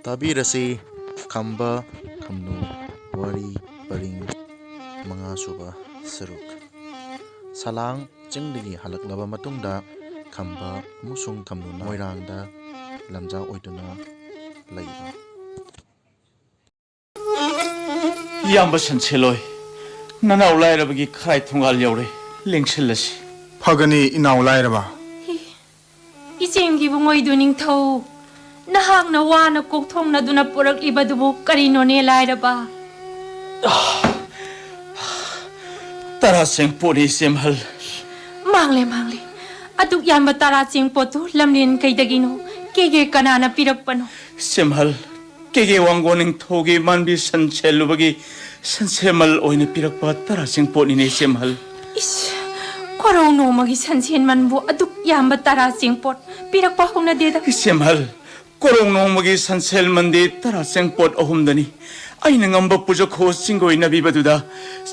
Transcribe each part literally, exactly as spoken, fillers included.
ꯇꯥꯕꯤꯔꯁꯤ, ꯈꯝꯕ ꯈꯝꯅꯨ ꯋꯥꯔꯤ ꯄꯔꯤꯡ ꯃꯉꯥ ꯁꯨꯕ ꯁꯔꯨꯛ꯫ ꯁꯂꯥꯡ ꯆꯤꯡꯗꯒꯤ ꯍꯜꯂꯛꯂꯕ ꯃꯇꯨꯡꯗ ꯈꯝꯕ ꯑꯃꯁꯨꯡ ꯈꯝꯅꯨꯅ ꯃꯣꯏꯔꯥꯡꯗ ꯂꯝꯖꯥ ꯑꯣꯏꯗꯨꯅ ꯂꯩꯕ꯫ ꯏꯌꯥꯝꯕ ꯁꯟꯁꯦꯜꯂꯣꯏ, ꯅꯅꯥꯎ ꯂꯥꯏꯔꯕꯒꯤ ꯈꯔꯥꯏ ꯊꯣꯡꯒꯥꯜ ꯌꯧꯔꯦ, ꯂꯦꯡꯁꯤꯜꯂꯁꯤ꯫ ꯐꯒꯅꯤ, ꯏꯅꯥꯎ ꯂꯥꯏꯔꯕ꯫ ꯏꯆꯦꯝꯒꯤ ꯏꯕꯨꯡꯉꯣ ꯏꯗꯨ ꯅꯤꯡꯊꯧ, ꯅꯍꯥꯛꯅ ꯋꯥꯅ ꯀꯣꯛ ꯊꯣꯡꯅꯗꯨꯅ ꯄꯨꯔꯛꯂꯤꯕꯗꯨꯕꯨ ꯀꯔꯤꯅꯣꯅꯦ ꯂꯥꯏꯔꯕ? ꯇꯔꯥ ꯆꯦꯡꯄꯣꯠꯅꯤ, ꯏꯆꯦꯝꯍꯜ꯫ ꯃꯥꯡꯂꯦ, ꯃꯥꯡꯂꯦ꯫ ꯑꯗꯨꯛ ꯌꯥꯝꯕ ꯇꯔꯥ ꯆꯦꯡꯄꯣꯠꯇꯨ ꯂꯝꯂꯦꯟ ꯀꯩꯗꯒꯤꯅꯣ? ꯀꯦꯒꯦ ꯀꯅꯥꯅ ꯄꯤꯔꯛꯄꯅꯣ? ꯏꯆꯦꯝꯍꯜ, ꯀꯦꯒꯦ ꯋꯥꯡꯒꯣꯟ ꯅꯤꯡꯊꯧꯒꯤ ꯃꯥꯟꯕꯤ ꯁꯟ ꯁꯦꯜꯂꯨꯕꯒꯤ ꯁꯟꯁꯦꯃꯜ ꯑꯣꯏꯅ ꯄꯤꯔꯛꯄ ꯇꯔꯥ ꯆꯦꯡꯄꯣꯠꯅꯤꯅꯦ, ꯏꯆꯦꯝꯍꯜ꯫ ꯏꯁ, ꯀꯣꯔꯧ ꯅꯣꯡꯃꯒꯤ ꯁꯟꯁꯦꯟꯃꯟꯕꯨ ꯑꯗꯨꯛ ꯌꯥꯝꯕ ꯇꯔꯥ ꯆꯦꯡꯄꯣꯠ ꯄꯤꯔꯛꯄ ꯍꯧꯅꯗꯦꯗ꯫ ꯏꯆꯦꯝꯍꯜ, ꯀꯣꯔꯧ ꯅꯣꯡꯃꯒꯤ ꯁꯟꯁꯦꯜꯃꯟꯗꯤ ꯇꯔꯥ ꯆꯦꯡꯄꯣꯠ ꯑꯍꯨꯝꯗꯅꯤ꯫ ꯑꯩꯅ ꯉꯝꯕ ꯄꯨꯖꯈꯣ ꯆꯤꯡꯒꯣꯏꯅꯕꯤꯕꯗꯨꯗ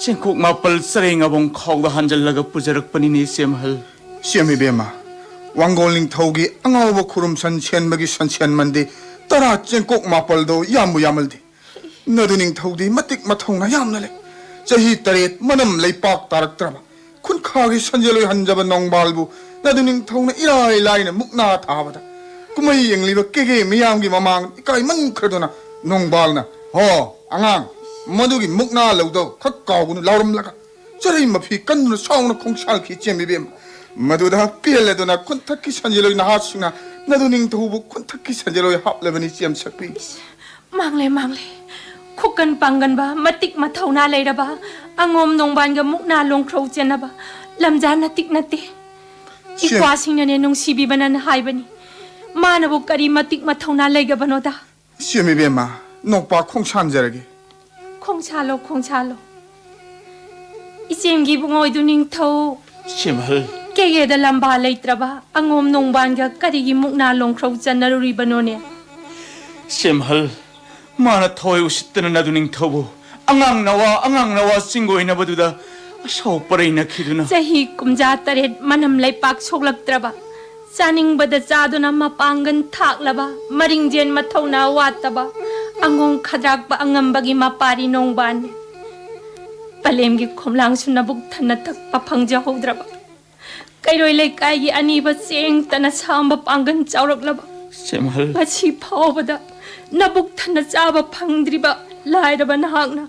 ꯆꯦꯡꯀꯣꯛ ꯃꯥꯄꯜ ꯆꯔꯩ ꯉꯥꯕꯣꯡ ꯈꯥꯎꯗ ꯍꯥꯟꯖꯜꯂꯒ ꯄꯨꯖꯔꯛꯄꯅꯤꯅꯦ, ꯏꯆꯦꯝꯍꯜ꯫ ꯏꯆꯦꯝ ꯏꯕꯦꯝꯃ, ꯋꯥꯡꯒꯣꯜ ꯅꯤꯡꯊꯧꯒꯤ ꯑꯉꯥꯎꯕ ꯈꯨꯔꯨꯝꯁꯟ ꯁꯦꯟꯕꯒꯤ ꯁꯟꯁꯦꯟꯃꯟꯗꯤ ꯇꯔꯥ ꯆꯦꯡꯀꯣꯛ ꯃꯥꯄꯜꯗꯣ ꯌꯥꯝꯕꯨ ꯌꯥꯝꯃꯜꯗꯦ꯫ ꯅꯗꯨ ꯅꯤꯡꯊꯧꯗꯤ ꯃꯇꯤꯛ ꯃꯊꯧꯅꯥ ꯌꯥꯝꯅ ꯂꯩ꯫ ꯆꯍꯤ ꯇꯔꯦꯠ ꯃꯅꯝ ꯂꯩꯄꯥꯛ ꯇꯥꯔꯛꯇ꯭ꯔꯕ ꯈꯨꯟꯈꯥꯒꯤ ꯁꯟꯖꯦꯜ ꯑꯣꯏꯍꯟꯖꯕ ꯅꯣꯡꯕꯥꯜꯕꯨ ꯅꯗꯨ ꯅꯤꯡꯊꯧꯅ ꯏꯔꯥꯏ ꯂꯥꯏꯅ ꯃꯨꯛꯅꯥ ꯊꯥꯕꯗ ꯀꯨꯝꯍꯩ ꯌꯦꯡꯂꯤꯕ ꯀꯦꯒꯦ ꯃꯤꯌꯥꯝꯒꯤ ꯃꯃꯥꯡ ꯏꯀꯥꯏꯃꯟꯈ꯭ꯔꯗꯨꯅ ꯅꯣꯡꯕꯥꯜꯅ, "ꯍꯣ ꯑꯉꯥꯡ, ꯃꯗꯨꯒꯤ ꯃꯨꯛꯅꯥ ꯂꯧꯗꯧ ꯈꯛ ꯀꯥꯎꯒꯅꯨ" ꯂꯥꯎꯔꯝꯂꯒ ꯆꯔꯩ ꯃꯐꯤ ꯀꯟꯗꯨꯅ ꯁꯥꯎꯅ ꯈꯣꯡꯁꯥꯜꯈꯤ ꯏꯆꯦꯝ ꯏꯕꯦꯝꯃ꯫ ꯃꯗꯨꯗ ꯄꯦꯜꯂꯗꯨꯅ ꯈꯨꯟꯊꯛꯀꯤ ꯁꯟꯖꯦꯜꯂꯣꯏ ꯅꯍꯥꯁꯤꯡꯅ ꯅꯗꯨ ꯅꯤꯡꯊꯧꯕꯨ ꯈꯨꯟꯊꯛꯀꯤ ꯁꯟꯖꯦꯜꯂꯣꯏ ꯍꯥꯞꯂꯕꯅꯤ ꯏꯆꯦꯝ ꯁꯛꯄꯤ꯫ ꯃꯥꯡꯂꯦ, ꯃꯥꯡꯂꯦ꯫ ꯈꯨꯀꯟ ꯄꯥꯡꯒꯟꯕ, ꯃꯇꯤꯛ ꯃꯊꯧꯅꯥ ꯂꯩꯔꯕ, ꯑꯉꯣꯝ ꯅꯣꯡꯕꯥꯟꯒ ꯃꯨꯛꯅꯥ ꯂꯣꯡꯈ꯭ꯔꯧ ꯆꯦꯟꯅꯕ ꯂꯝꯖꯥ ꯅꯇꯤꯛ ꯅꯠꯇꯦ꯫ ꯁꯦꯝ- ꯏꯀ꯭ꯋꯥꯁꯤꯡꯅꯅꯦ ꯅꯨꯡꯁꯤꯕꯤꯕꯅ ꯍꯥꯏꯕꯅꯤ꯫ ꯃꯥꯅꯕꯨ ꯀꯔꯤ ꯃꯇꯤꯛ ꯃꯊꯧꯅꯥ ꯂꯩꯒꯕꯅꯣꯗ? ꯁꯦꯝ ꯏꯕꯦꯝꯃ, ꯅꯣꯛꯄꯥ ꯈꯣꯡꯁꯥꯟꯖꯔꯒꯦ꯫ ꯈꯣꯡꯁꯥꯜꯂꯣ, ꯈꯣꯡꯁꯥꯜꯂꯣ꯫ ꯏꯆꯦꯝꯒꯤ ꯏꯕꯨꯡꯉꯣꯏꯗꯨ ꯅꯤꯡꯊꯧ꯫ ꯁꯦꯝꯍꯜ꯫ ꯀꯦꯒꯦꯗ ꯂꯝꯕꯥ ꯂꯩꯇ꯭ꯔꯕ ꯑꯉꯣꯝ ꯅꯣꯡꯕꯥꯟꯒ ꯀꯔꯤꯒꯤ ꯃꯨꯛꯅꯥ ꯂꯣꯡꯈ꯭ꯔꯧ ꯆꯟꯅꯔꯨꯔꯤꯕꯅꯣꯅꯦ? ꯁꯦꯝꯍꯜ꯫ ꯃꯥꯅ ꯊꯋꯥꯏ ꯎꯁꯤꯠꯇꯅ ꯅꯗꯨ ꯅꯤꯡꯊꯧꯕꯨ ꯑꯉꯥꯡ ꯅꯋꯥ, ꯑꯉꯥꯡ ꯅꯋꯥ ꯆꯤꯡꯒꯣꯏꯅꯕꯗꯨꯗ ꯑꯁꯥꯎ ꯄꯔꯩꯅꯈꯤꯗꯨꯅ꯫ ꯆꯍꯤ ꯀꯨꯝꯖꯥ ꯇꯔꯦꯠ ꯃꯅꯝ ꯂꯩꯄꯥꯛ ꯁꯣꯛꯂꯛꯇ꯭ꯔꯕ ꯆꯥꯅꯤꯡꯕꯗ ꯆꯥꯗꯨꯅ ꯃꯄꯥꯡꯒꯜ ꯊꯥꯛꯂꯕ, ꯃꯔꯤꯡꯖꯦꯟ ꯃꯊꯧꯅꯥ ꯋꯥꯠꯇꯕ, ꯑꯉꯣꯝ ꯈꯗ꯭ꯔꯥꯛꯄ ꯑꯉꯝꯕꯒꯤ ꯃꯄꯥꯔꯤ ꯅꯣꯡꯕꯥꯟꯅꯤ꯫ ꯄꯂꯦꯝꯒꯤ ꯈꯣꯝꯂꯥꯡꯁꯨ ꯅꯕꯨꯛ ꯊꯟꯅ ꯊꯛꯄ ꯐꯪꯖꯍꯧꯗ꯭ꯔꯕ, ꯀꯩꯔꯣꯏ ꯂꯩꯀꯥꯏꯒꯤ ꯑꯅꯤꯕ ꯆꯦꯡꯇꯅ ꯁꯥꯝꯕ ꯄꯥꯡꯒꯜ ꯆꯥꯎꯔꯛꯂꯕ, ꯁꯦꯝꯍꯜ꯫ ꯉꯁꯤ ꯐꯥꯎꯕꯗ ꯅꯕꯨꯛ ꯊꯟꯅ ꯆꯥꯕ ꯐꯪꯗ꯭ꯔꯤꯕ ꯂꯥꯏꯔꯕ ꯅꯍꯥꯛꯅ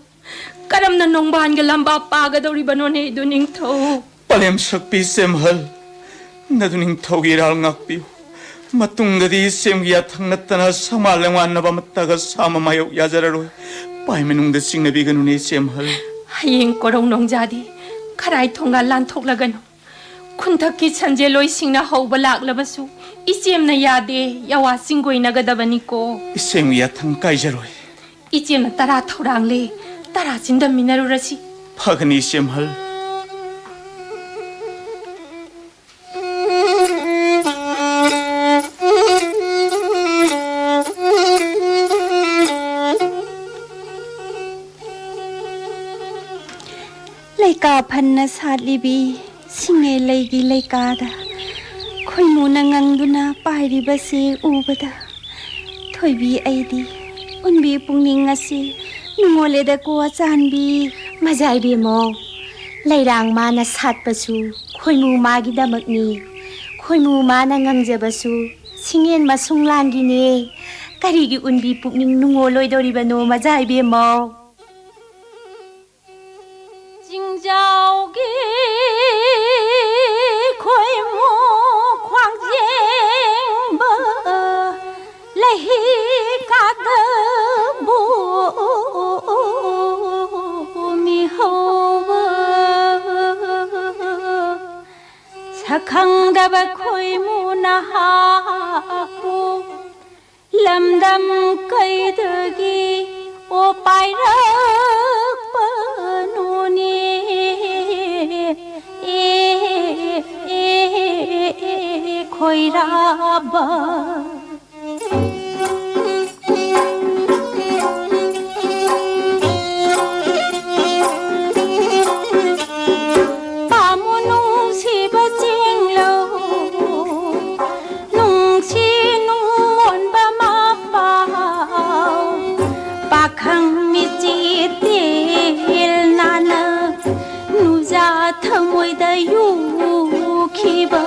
ꯀꯔꯝꯅ ꯅꯣꯡꯕꯥꯟꯒ ꯂꯝꯕꯥ ꯄꯥꯒꯗꯧꯔꯤꯕꯅꯣꯅꯦ, ꯏꯗꯨ ꯅꯤꯡꯊꯧ? ꯄꯂꯦꯝ ꯁꯛꯄꯤ ꯁꯦꯝꯍꯜ, ꯅꯗꯨ ꯅꯤꯡꯊꯧꯒꯤ ꯏꯔꯥꯜ ꯉꯥꯛꯄꯤꯌꯨ꯫ ꯃꯇꯨꯡꯗꯗꯤ ꯏꯆꯦꯝꯒꯤ ꯌꯥꯊꯪ ꯅꯠꯇꯅ ꯁꯃꯥ ꯂꯦꯡꯋꯥꯟꯅꯕ ꯑꯃꯠꯇꯒ ꯁꯥꯃ ꯃꯥꯌꯣꯛ ꯌꯥꯖꯔꯔꯣꯏ꯫ ꯄꯥꯏ ꯃꯅꯨꯡꯗ ꯆꯤꯡꯅꯕꯤꯒꯅꯨꯅꯦ ꯁꯦꯝꯍꯜ꯫ ꯍꯌꯦꯡ ꯀꯣꯔꯧ ꯅꯣꯡꯖꯥꯗꯤ ꯈꯔꯥꯏ ꯊꯣꯡꯒꯥꯜ ꯂꯥꯟꯊꯣꯛꯂꯒꯅꯨ꯫ ꯈꯨꯟꯊꯛꯀꯤ ꯁꯟꯖꯦꯜꯂꯣꯏꯁꯤꯡꯅ ꯍꯧꯕ ꯂꯥꯛꯂꯕꯁꯨ ꯏꯆꯦꯝꯅ ꯌꯥꯗꯦ, ꯌꯥꯋꯥ ꯆꯤꯡꯒꯣꯏꯅꯒꯗꯕꯅꯤꯀꯣ꯫ ꯏꯆꯦꯝꯒꯤ ꯌꯥꯊꯪ ꯀꯥꯏꯖꯔꯣꯏ꯫ ꯏꯆꯦꯝꯅ ꯇꯔꯥ ꯊꯧꯔꯥꯡꯂꯦ, ꯇꯔꯥ ꯆꯤꯟꯗꯝꯃꯤꯟꯅꯔꯨꯔꯁꯤ꯫ ꯐꯒꯅꯤ ꯏꯆꯦꯝꯍꯜ꯫ ꯂꯩꯀꯥ ꯐꯟꯅ ꯁꯥꯠꯂꯤꯕꯤ ꯁꯤꯡꯉꯦ ꯂꯩꯒꯤ ꯂꯩꯀꯥꯗ ꯈꯣꯏꯃꯨꯅ ꯉꯪꯗꯨꯅ ꯄꯥꯏꯔꯤꯕꯁꯤ ꯎꯕꯗ, ꯊꯣꯏꯕꯤ ꯑꯩꯗꯤ ꯎꯟꯕꯤ ꯄꯨꯛꯅꯤꯡ ꯑꯁꯤ ꯅꯨꯡꯉꯣꯜꯂꯦꯗꯀꯣ ꯑꯆꯥꯟꯕꯤ꯫ ꯃꯖꯥ ꯏꯕꯦꯝꯃꯧ, ꯂꯩꯔꯥꯡ ꯃꯥꯅ ꯁꯥꯠꯄꯁꯨ ꯈꯣꯏꯃꯨ ꯃꯥꯒꯤꯗꯃꯛꯅꯤ, ꯈꯣꯏꯃꯨ ꯃꯥꯅ ꯉꯪꯖꯕꯁꯨ ꯁꯤꯡꯉꯦꯟ ꯃꯁꯨꯡ ꯂꯥꯡꯒꯤꯅꯦ꯫ ꯀꯔꯤꯒꯤ ꯎꯟꯕꯤ ꯄꯨꯛꯅꯤꯡ ꯅꯨꯡꯉꯣꯜꯂꯣꯏꯗꯧꯔꯤꯕꯅꯣ ꯃꯖꯥ ꯏꯕꯦꯝꯃꯧ? ꯆꯤꯡꯖꯥꯎꯒꯤ ꯈꯣꯏꯃꯨ ꯈ꯭ꯋꯥꯡꯖꯦꯡꯕ ꯂꯩꯍꯤ ꯀꯥꯗꯕꯨ ꯃꯤꯍꯧꯕ ꯁꯛꯈꯪꯗꯕ ꯈꯣꯏꯃꯨ ꯅꯍꯥꯄꯨ ꯂꯝꯗꯝ ꯀꯩꯗꯒꯤ ꯑꯣ ꯄꯥꯏꯔꯛꯄꯅꯣꯅꯦ? ꯑꯦ, ꯑꯦ, ꯑꯦ, ꯑꯦ, ꯈꯣꯏꯔꯥꯕ꯫ ꯄꯥꯝꯃꯨ ꯅꯨꯡꯁꯤꯕ ꯆꯤꯡꯂꯧ ꯈꯪꯃꯤꯠꯁꯤ ꯇꯦꯜ ꯅꯥꯟꯅ ꯅꯨꯡꯖꯥ ꯊꯃꯣꯏꯗ ꯌꯨꯈꯤꯕ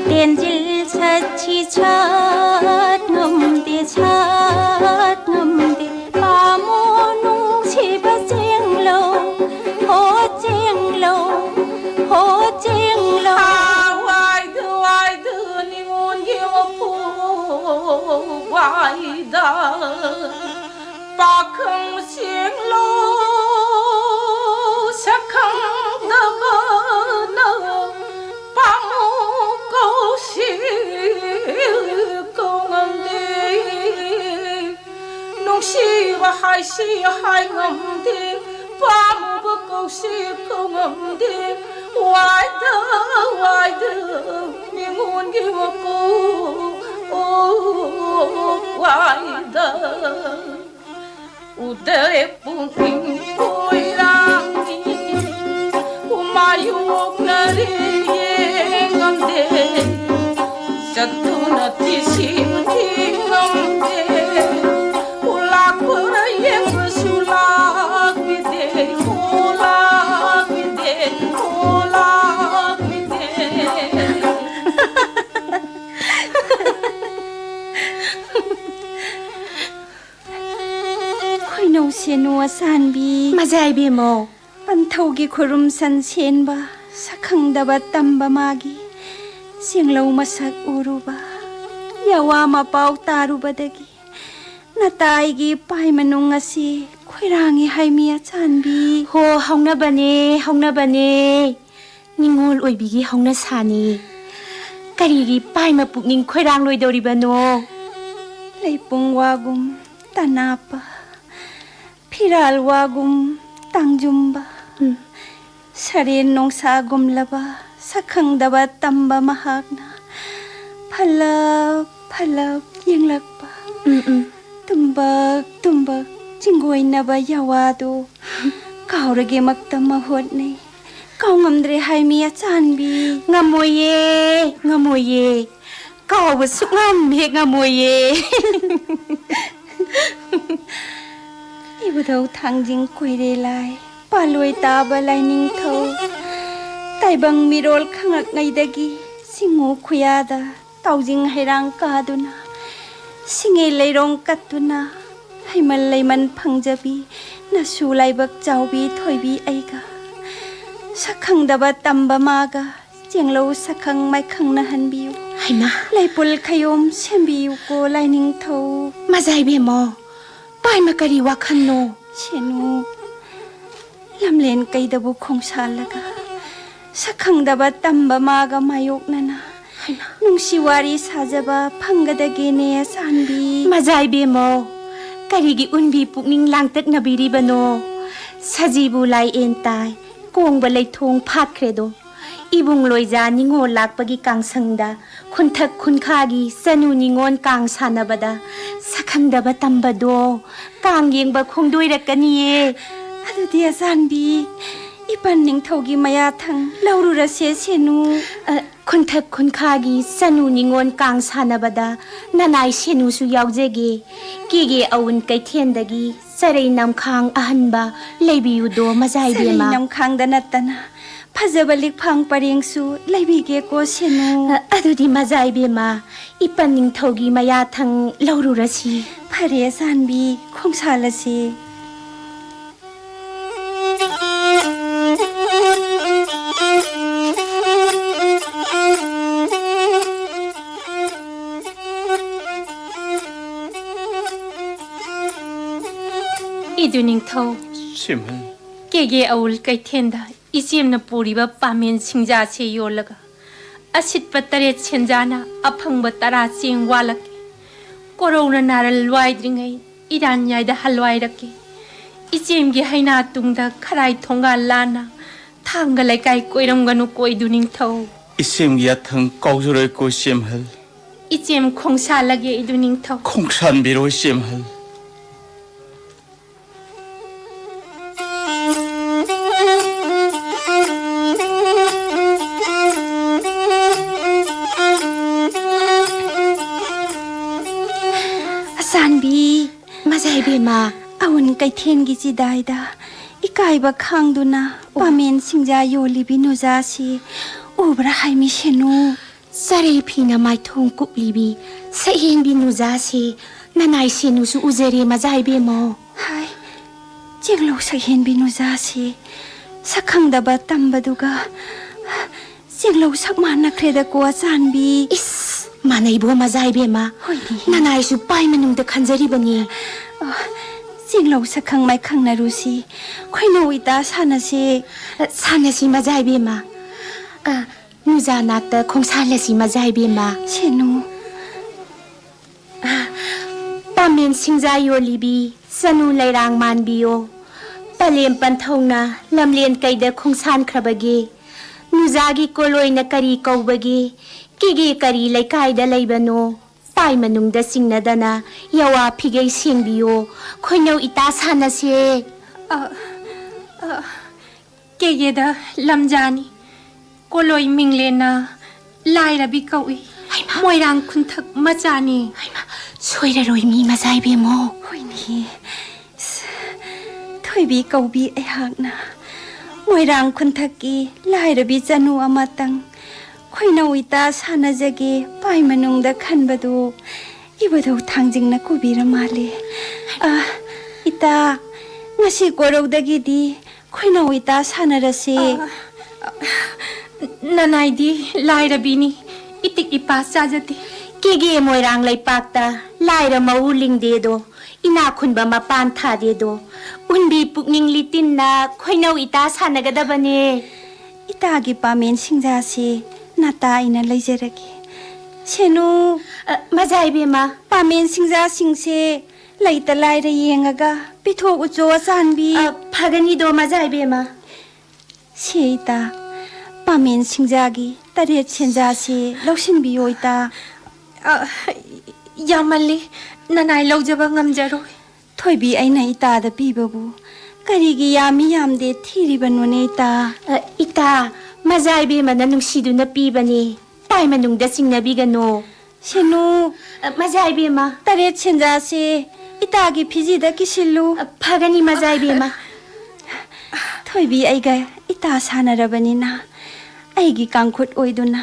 ꯇꯦꯟꯖꯤꯜ ꯁꯠꯁꯤ ꯁꯠ ꯉꯝꯗꯦ, ꯁꯠ ꯉꯝꯗꯦ꯫ ꯄꯥꯝꯃꯣ ꯅꯨꯡꯁꯤꯕ ꯆꯦꯡꯂꯧ, ꯍꯣ ꯆꯦꯡꯂꯧ, ꯍꯣ ꯆꯦꯡꯂꯧ꯫ ꯋꯥꯏꯗ ꯋꯥꯏꯗ ꯅꯤꯉꯣꯟꯒꯤ ꯃꯄꯨ ꯋꯥꯏꯗ꯫ ꯄꯥꯈꯪ ꯆꯦꯡꯂꯧ ꯁꯛꯈꯪꯗꯕꯅ ꯄꯥꯝꯃꯨ ꯀꯧꯁꯤ ꯀꯧꯉꯝꯗꯦ꯫ ꯅꯨꯡꯁꯤꯕ ꯍꯥꯏꯁꯤ ꯍꯥꯏ ꯉꯝꯗꯦ, ꯄꯥꯝꯃꯨꯕ ꯀꯧꯁꯤ ꯀꯧꯉꯝꯗꯦ꯫ ꯋꯥꯏꯗ ꯋꯥꯏꯗ ꯅꯤꯉꯣꯟꯒꯤ ꯃꯄꯨ ꯋꯥꯏꯗ꯫ ꯎꯗꯦ ꯄꯨꯛꯅꯤꯡ ꯀꯣꯏꯔꯥꯡꯏ, ꯎꯃꯥꯏꯌꯣꯛꯅꯔꯦ ꯌꯦꯡꯉꯝꯗꯦ, ꯆꯠꯇꯨꯅ ꯇꯤꯁꯤꯡ ꯊꯤꯉꯝꯗꯦ, ꯎꯂꯥꯛꯄꯔ ꯌꯦꯡꯕꯁꯨ ꯂꯥꯛꯄꯤꯗꯦ, ꯍꯣ ꯂꯥꯛꯄꯤꯗꯦ, ꯍꯣ ꯂꯥꯛꯄꯤꯗꯦ꯫ ꯈꯣꯏꯅꯧ ꯁꯦꯟꯅꯨ ꯑꯁꯥꯟꯕꯤ꯫ ꯃꯖꯥ ꯏꯕꯦꯝꯃꯧ꯫ ꯄꯟꯊꯧꯒꯤ ꯈꯨꯔꯨꯝꯁꯟ ꯁꯦꯟꯕ, ꯁꯛꯈꯪꯗꯕ ꯇꯝꯕ ꯃꯥꯒꯤ꯫ ꯆꯦꯡꯂꯧ ꯃꯁꯛ ꯎꯔꯨꯕ, ꯌꯥꯋꯥ ꯃꯄꯥꯎ ꯇꯥꯔꯨꯕꯗꯒꯤ ꯅꯇꯥꯏꯒꯤ ꯄꯥꯏ ꯃꯅꯨꯡ ꯑꯁꯤ ꯈꯣꯏꯔꯥꯡꯉꯤ ꯍꯥꯏꯃꯤ ꯑꯆꯥꯟꯕꯤ꯫ ꯍꯣ, ꯍꯧꯅꯕꯅꯦ, ꯍꯧꯅꯕꯅꯦ꯫ ꯅꯤꯡꯉꯣꯜ ꯑꯣꯏꯕꯤꯒꯤ ꯍꯧꯅꯁꯥꯅꯤ꯫ ꯀꯔꯤꯒꯤ ꯄꯥꯏꯃ ꯄꯨꯛꯅꯤꯡ ꯈꯣꯏꯔꯥꯡꯂꯣꯏꯗꯧꯔꯤꯕꯅꯣ? ꯂꯩꯄꯨꯡ ꯋꯥꯒꯨꯝ ꯇꯅꯥꯄ, ꯐꯤꯔꯥꯜ ꯋꯥꯒꯨꯝ ꯇꯥꯡꯖꯨꯝꯕ, ꯎꯝ꯫ ꯁꯔꯦꯟ ꯅꯣꯡꯁꯥꯒꯨꯝꯂꯕ ꯁꯛꯈꯪꯗꯕ ꯇꯝꯕ ꯃꯍꯥꯛꯅ ꯐꯂꯞ ꯐꯂꯞ ꯌꯦꯡꯂꯛꯄ꯫ ꯎꯝ, ꯎꯝ꯫ ꯇꯨꯝꯕꯛ ꯇꯨꯝꯕꯛ ꯆꯤꯡꯒꯣꯏꯅꯕ ꯌꯥꯋꯥꯗꯨ ꯀꯥꯎꯔꯒꯦꯃꯛꯇ ꯃꯍꯨꯠꯅꯩ꯫ ꯀꯥꯎꯉꯝꯗ꯭ꯔꯦ ꯍꯥꯏꯃꯤ ꯑꯆꯥꯟꯕꯤ꯫ ꯉꯝꯃꯣꯏꯌꯦ, ꯉꯝꯃꯣꯏꯌꯦ꯫ ꯀꯥꯎꯕ ꯁꯨꯛꯉꯝ ꯍꯦꯛ ꯉꯝꯃꯣꯏꯌꯦ꯫ ꯈꯨꯗꯧ ꯊꯥꯡꯖꯤꯡ ꯈꯣꯏꯔꯦ ꯂꯥꯏ, ꯄꯥꯜꯂꯣꯏ ꯇꯥꯕ ꯂꯥꯏꯅꯤꯡꯊꯧ꯫ ꯇꯥꯏꯕꯪ ꯃꯤꯔꯣꯜ ꯈꯪꯉꯛꯉꯩꯗꯒꯤ ꯆꯤꯡꯉꯨ ꯈꯨꯌꯥꯗ ꯇꯥꯎꯖꯤꯡ ꯍꯩꯔꯥꯡ ꯀꯥꯗꯨꯅ, ꯁꯤꯡꯉꯦ ꯂꯩꯔꯣꯡ ꯀꯠꯇꯨꯅ, ꯍꯩꯃꯟ ꯂꯩꯃꯟ ꯐꯪꯖꯕꯤ ꯅꯁꯨ ꯂꯥꯏꯕꯛ ꯆꯥꯎꯕꯤ ꯊꯣꯏꯕꯤ ꯑꯩꯒ ꯁꯛꯈꯪꯗꯕ ꯇꯝꯕ ꯃꯥꯒ ꯆꯦꯡꯂꯧ ꯁꯛꯈꯪ ꯃꯥꯏꯈꯪꯅꯍꯟꯕꯤꯌꯨ꯫ ꯍꯩꯃꯥ! ꯂꯩꯄꯨꯜ ꯈꯌꯣꯝ ꯁꯦꯝꯕꯤꯌꯨꯀꯣ ꯂꯥꯏꯅꯤꯡꯊꯧ꯫ ꯃꯖꯥ ꯏꯕꯦꯝꯃꯣ, ꯄꯥꯏꯃ ꯀꯔꯤ ꯋꯥꯈꯜꯅꯣ? ꯁꯦꯅꯨ, ꯂꯝꯂꯦꯟ ꯀꯩꯗꯕꯨ ꯈꯣꯡꯁꯥꯜꯂꯒ ꯁꯛꯈꯪꯗꯕ ꯇꯝꯕ ꯃꯥꯒ ꯃꯥꯌꯣꯛꯅꯅ ꯍꯩꯃꯥ! ꯅꯨꯡꯁꯤ ꯋꯥꯔꯤ ꯁꯥꯖꯕ ꯐꯪꯒꯗꯒꯦꯅꯦ ꯑꯁꯥꯟꯕꯤ꯫ ꯃꯖꯥ ꯏꯕꯦꯝꯃꯣ, ꯀꯔꯤꯒꯤ ꯎꯟꯕꯤ ꯄꯨꯛꯅꯤꯡ ꯂꯥꯡꯇꯛꯅꯕꯤꯔꯤꯕꯅꯣ? ꯁꯖꯤꯕꯨ ꯂꯥꯏ ꯑꯦꯟ ꯇꯥꯏ, ꯀꯣꯡꯕ ꯂꯩꯊꯣꯡ ꯐꯥꯠꯈ꯭ꯔꯦꯗꯣ꯫ ꯏꯕꯨꯡ ꯂꯣꯏꯖꯥ ꯅꯤꯉꯣꯜ ꯂꯥꯛꯄꯒꯤ ꯀꯥꯡꯁꯪꯗ ꯈꯨꯟꯊꯛ ꯈꯨꯟꯈꯥꯒꯤ ꯆꯅꯨ ꯅꯤꯉꯣꯜ ꯀꯥꯡ ꯁꯥꯟꯅꯕꯗ ꯁꯛꯈꯪꯗꯕ ꯇꯝꯕꯗꯣ ꯀꯥꯡ ꯌꯦꯡꯕ ꯈꯣꯡꯗꯣꯏꯔꯛꯀꯅꯤꯌꯦ꯫ ꯑꯗꯨꯗꯤ ꯑꯆꯥꯟꯕꯤ, ꯏꯄꯟ ꯅꯤꯡꯊꯧꯒꯤ ꯃꯌꯥꯊꯪ ꯂꯧꯔꯨꯔꯁꯦ ꯁꯦꯅꯨ꯫ ꯑ, ꯈꯨꯟꯊꯛ ꯈꯨꯟꯈꯥꯒꯤ ꯆꯅꯨ ꯅꯤꯉꯣꯜ ꯀꯥꯡ ꯁꯥꯟꯅꯕꯗ ꯅꯅꯥꯏ ꯁꯦꯅꯨꯁꯨ ꯌꯥꯎꯖꯒꯦ꯫ ꯀꯦꯒꯦ ꯑꯋꯨꯟ ꯀꯩꯊꯦꯜꯗꯒꯤ ꯆꯔꯩ ꯅꯝꯈꯥꯡ ꯑꯍꯟꯕ ꯂꯩꯕꯤꯌꯨꯗꯣ ꯃꯖꯥ ꯏꯕꯦꯝꯃ꯫ ꯆꯔꯩ ꯅꯝꯈꯥꯡꯗ ꯅꯠꯇꯅ ꯐꯖꯕ ꯂꯤꯛꯐꯥꯡ ꯄꯔꯦꯡꯁꯨ ꯂꯩꯕꯤꯒꯦꯀꯣ ꯁꯦꯅꯨ꯫ ꯑ, ꯑꯗꯨꯗꯤ ꯃꯖꯥ ꯏꯕꯦꯝꯃ, ꯏꯄꯟ ꯅꯤꯡꯊꯧꯒꯤ ꯃꯌꯥꯊꯪ ꯂꯧꯔꯨꯔꯁꯤ꯫ ꯐꯔꯦ ꯑꯆꯥꯟꯕꯤ, ꯈꯣꯡꯁꯥꯜꯂꯁꯤ꯫ ꯏꯗꯨ ꯅꯤꯡꯊꯧ꯫ ꯁꯤꯃꯟ꯫ ꯀꯦꯒꯦ ꯑꯋꯨꯜ ꯀꯩꯊꯦꯜꯗ ꯏꯆꯦꯝꯅ ꯄꯨꯔꯤꯕ ꯄꯥꯃꯦꯟ ꯁꯤꯡꯖꯥꯁꯦ ꯌꯣꯜꯂꯒ ꯑꯁꯤꯠꯄ ꯇꯔꯦꯠ ꯁꯦꯟꯖꯥꯅ ꯑꯐꯪꯕ ꯇꯔꯥ ꯆꯦꯡ ꯋꯥꯜꯂꯛꯀꯦ꯫ ꯀꯣꯔꯧꯅ ꯅꯥꯔꯜ ꯋꯥꯏꯗ꯭ꯔꯤꯉꯩ ꯏꯔꯥꯟ ꯌꯥꯏꯗ ꯍꯜꯋꯥꯏꯔꯛꯀꯦ꯫ ꯏꯆꯦꯝꯒꯤ ꯍꯩꯅꯥ ꯇꯨꯡꯗ ꯈꯔꯥꯏ ꯊꯣꯡꯒꯥꯜ ꯂꯥꯟꯅ ꯊꯥꯡꯒ ꯂꯩꯀꯥꯏ ꯀꯣꯏꯔꯝꯒꯅꯨ ꯀꯣꯏꯗꯨ ꯅꯤꯡꯊꯧ꯫ ꯏꯆꯦꯝꯒꯤ ꯌꯥꯊꯪ ꯀꯥꯎꯖꯔꯣꯏꯀꯣ ꯏꯆꯦꯝꯍꯜ꯫ ꯏꯆꯦꯝ ꯈꯣꯡꯁꯥꯜꯂꯒꯦ ꯏꯗꯨ ꯅꯤꯡꯊꯧ꯫ ꯈꯣꯡꯁꯥꯟꯕꯤꯔꯣ ꯏꯆꯦꯝꯍꯜ꯫ ꯑꯆꯥꯟꯕꯤ꯫ ꯃꯖꯥ ꯏꯕꯦꯝꯃ꯫ ꯑꯋꯨꯟ ꯀꯩꯊꯦꯜꯒꯤ ꯆꯤꯗꯥꯏꯗ ꯏꯀꯥꯏꯕ ꯈꯥꯡꯗꯨꯅ ꯄꯥꯃꯦꯟ ꯁꯤꯡꯖꯥ ꯌꯣꯜꯂꯤꯕꯤ ꯅꯨꯖꯥꯁꯤ ꯎꯕ꯭ꯔꯥ ꯍꯥꯏꯃꯤ ꯁꯦꯅꯨ? ꯆꯔꯩ ꯐꯤꯅ ꯃꯥꯏꯊꯣꯡ ꯀꯨꯞꯂꯤꯕꯤ ꯁꯛꯍꯦꯟꯕꯤ ꯅꯨꯖꯥꯁꯤ ꯅꯅꯥꯏ ꯁꯦꯅꯨꯁꯨ ꯎꯖꯔꯦ ꯃꯖꯥ ꯏꯕꯦꯝꯃꯣ꯫ ꯍꯥꯏ, ꯆꯦꯡꯂꯧ ꯁꯛꯍꯦꯟꯕꯤ ꯅꯨꯖꯥꯁꯤ ꯁꯛꯈꯪꯗꯕ ꯇꯝꯕꯗꯨꯒ ꯆꯦꯡꯂꯧ ꯁꯛ ꯃꯥꯟꯅꯈ꯭ꯔꯦꯗꯀꯣ ꯑꯆꯥꯟꯕꯤ꯫ ꯏꯁ, ꯃꯥꯟꯅꯩꯕꯣ ꯃꯖꯥ ꯏꯕꯦꯝꯃ꯫ ꯍꯣꯏꯅꯦ꯫ ꯅꯅꯥꯏꯁꯨ ꯄꯥꯏ ꯃꯅꯨꯡꯗ ꯈꯟꯖꯔꯤꯕꯅꯤ꯫ ꯑ, ꯆꯦꯡꯂꯧ ꯁꯛꯈꯪ ꯃꯥꯏꯈꯪꯅꯔꯨꯁꯤ꯫ ꯈꯣꯏꯅꯧ ꯏꯇꯥ ꯁꯥꯟꯅꯁꯤ꯫ ꯑ, ꯁꯥꯟꯅꯁꯤ ꯃꯖꯥ ꯏꯕꯦꯝꯃ꯫ ꯑ, ꯅꯨꯖꯥ ꯅꯥꯛꯇ ꯈꯣꯡꯁꯥꯜꯂꯁꯤ ꯃꯖꯥ ꯏꯕꯦꯝꯃ꯫ ꯁꯦꯅꯨ꯫ ꯄꯥꯃꯦꯟ ꯁꯤꯡꯖꯥ ꯌꯣꯜꯂꯤꯕꯤ ꯆꯅꯨ ꯂꯩꯔꯥꯡ ꯃꯥꯟꯕꯤꯌꯣ꯫ ꯄꯂꯦꯝ ꯄꯟꯊꯧꯅ ꯂꯝꯂꯦꯟ ꯀꯩꯗ ꯈꯣꯡꯁꯥꯟꯈ꯭ꯔꯕꯒꯦ? ꯅꯨꯖꯥꯒꯤ ꯀꯣꯂꯣꯏꯅ ꯀꯔꯤ ꯀꯧꯕꯒꯦ? ꯀꯦꯒꯦ ꯀꯔꯤ ꯂꯩꯀꯥꯏꯗ ꯂꯩꯕꯅꯣ? ꯄꯥꯏ ꯃꯅꯨꯡꯗ ꯆꯤꯡꯅꯗꯅ ꯌꯥꯋꯥ ꯐꯤꯒꯩ ꯁꯦꯡꯕꯤꯌꯣ꯫ ꯈꯣꯏꯅꯧ ꯏꯇꯥ ꯁꯥꯟꯅꯁꯦ꯫ ꯑ, ꯑ, ꯀꯦꯒꯦꯗ ꯂꯝꯖꯥꯅꯤ꯫ ꯀꯣꯂꯣꯏ ꯃꯤꯡꯂꯦꯟꯅ ꯂꯥꯏꯔꯕꯤ ꯀꯧꯏ꯫ ꯍꯩꯃꯥ! ꯃꯣꯏꯔꯥꯡ ꯈꯨꯟꯊꯛ ꯃꯆꯥꯅꯤ꯫ ꯍꯩꯃꯥ! ꯁꯣꯏꯔꯔꯣꯏ ꯃꯤ ꯃꯖꯥ ꯏꯕꯦꯝꯃꯣ꯫ ꯍꯣꯏꯅꯦ꯫ ꯊꯣꯏꯕꯤ ꯀꯧꯕꯤ ꯑꯩꯍꯥꯛꯅ ꯃꯣꯏꯔꯥꯡ ꯈꯨꯟꯊꯛꯀꯤ ꯂꯥꯏꯔꯕꯤ ꯆꯅꯨ ꯑꯃꯇꯪ ꯈꯣꯏꯅꯧ ꯏꯇꯥ ꯁꯥꯟꯅꯖꯒꯦ ꯄꯥꯏ ꯃꯅꯨꯡꯗ ꯈꯟꯕꯗꯨ ꯏꯕꯨꯙꯧ ꯊꯥꯡꯖꯤꯡꯅ ꯀꯨꯕꯤꯔ ꯃꯥꯜꯂꯦ꯫ ꯑ, ꯏꯇꯥ, ꯉꯁꯤ ꯀꯣꯔꯧꯗꯒꯤꯗꯤ ꯈꯣꯏꯅꯧ ꯏꯇꯥ ꯁꯥꯟꯅꯔꯁꯤ꯫ ꯑ, ꯅꯅꯥꯏꯗꯤ ꯂꯥꯏꯔꯕꯤꯅꯤ, ꯏꯇꯤꯛ ꯏꯄꯥ ꯆꯥꯖꯗꯦ꯫ ꯀꯦꯒꯦ ꯃꯣꯏꯔꯥꯡ ꯂꯩꯄꯥꯛꯇ ꯂꯥꯏꯔ ꯃꯎ ꯂꯤꯡꯗꯦꯗꯣ, ꯏꯅꯥꯛ ꯈꯨꯟꯕ ꯃꯄꯥꯟ ꯊꯥꯗꯦꯗꯣ, ꯎꯟꯕꯤ ꯄꯨꯛꯅꯤꯡ ꯂꯤꯇꯤꯟꯅ ꯈꯣꯏꯅꯧ ꯏꯇꯥ ꯁꯥꯟꯅꯒꯗꯕꯅꯦ꯫ ꯏꯇꯥꯒꯤ ꯄꯥꯃꯦꯟ ꯁꯤꯡꯖꯥꯁꯦ ꯅꯥꯇꯥ ꯑꯩꯅ ꯂꯩꯖꯔꯒꯦ꯫ ꯁꯦꯅꯨ꯫ ꯑ, ꯃꯖꯥ ꯏꯕꯦꯝꯃ꯫ ꯄꯥꯃꯦꯟ ꯁꯤꯡꯖꯥꯁꯤꯡꯁꯦ ꯂꯩꯇ ꯂꯥꯏꯔ ꯌꯦꯡꯉꯒ ꯄꯤꯊꯣꯛꯎꯆꯣ ꯑꯆꯥꯟꯕꯤ꯫ ꯑ, ꯐꯒꯅꯤꯗꯣ ꯃꯖꯥ ꯏꯕꯦꯝꯃ꯫ ꯁꯦ ꯏꯇꯥ, ꯄꯥꯃꯦꯟ ꯁꯤꯡꯖꯥꯒꯤ ꯇꯔꯦꯠ ꯁꯦꯟꯖꯥꯁꯦ ꯂꯧꯁꯤꯟꯕꯤꯌꯣ ꯏꯇꯥ꯫ ꯑ, ꯌꯥꯝꯃꯜꯂꯤ, ꯅꯅꯥꯏ ꯂꯧꯖꯕ ꯉꯝꯖꯔꯣꯏ꯫ ꯊꯣꯏꯕꯤ ꯑꯩꯅ ꯏꯇꯥꯗ ꯄꯤꯕꯕꯨ ꯀꯔꯤꯒꯤ ꯌꯥꯝꯃꯤ ꯌꯥꯝꯗꯦ ꯊꯤꯔꯤꯕꯅꯣꯅꯦ ꯏꯇꯥ? ꯑ, ꯏꯇꯥ, ꯃꯖꯥ ꯏꯕꯦꯝꯃꯅ ꯅꯨꯡꯁꯤꯗꯨꯅ ꯄꯤꯕꯅꯦ꯫ ꯄꯥꯏ ꯃꯅꯨꯡꯗ ꯆꯤꯡꯅꯕꯤꯒꯅꯣ꯫ ꯁꯦꯅꯨ꯫ ꯑ, ꯃꯖꯥ ꯏꯕꯦꯝꯃ꯫ ꯇꯔꯦꯠ ꯁꯦꯟꯖꯥꯁꯦ ꯏꯇꯥꯒꯤ ꯐꯤꯖꯤꯗ ꯀꯤꯁꯤꯜꯂꯨ꯫ ꯐꯒꯅꯤ, ꯃꯖꯥ ꯏꯕꯦꯝꯃ꯫ ꯊꯣꯏꯕꯤ ꯑꯩꯒ ꯏꯇꯥ ꯁꯥꯟꯅꯔꯕꯅꯤꯅ ꯑꯩꯒꯤ ꯀꯥꯡꯈꯨꯠ ꯑꯣꯏꯗꯨꯅ